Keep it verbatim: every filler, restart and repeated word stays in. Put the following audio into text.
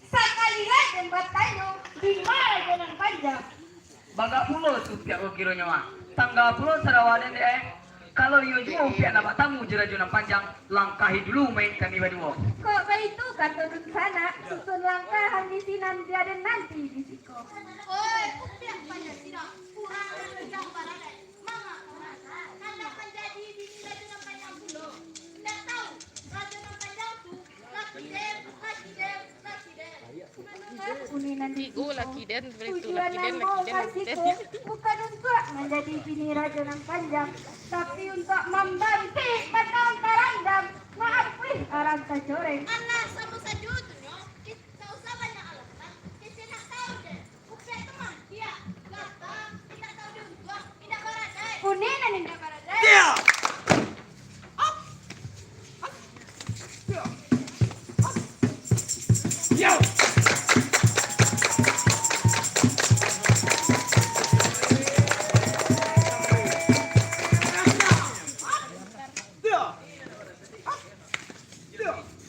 Sakali Raden batanyo, di ma rajo nan panjang? Bagak pulo supiak ko kironyo, ah. Tangga pulo sarawa den, dek, eh. Kalau iyo juo upiak nak batamu jo rajo nan panjang, langkahi dulu main kami baduo. Kok baitu kato dunsanak, susun langkahan di sinan, di Raden nanti di siko. Oi, upiak panjang sirah, urang nan panjang baradai. Mama, mama, kandak manjadi bini rajo nan panjang pulo. Indak tahu, rajo nan panjang tu laki den, laki den, laki den. Uni nan di siko, tujuan nan ambo ka siko bukan untuak manjadi bini rajo nan panjang, tapi untuak mambantik batang tarandam. Maaf, wih, arang tacoreng. Alah, samo sajo tu nyo. Indak usah banyak alasan. Kecek nak tahu je. Upiak tu mah, dia. Gata, indak tahu diuntuak, indak baradai. Uni nan indak baradai.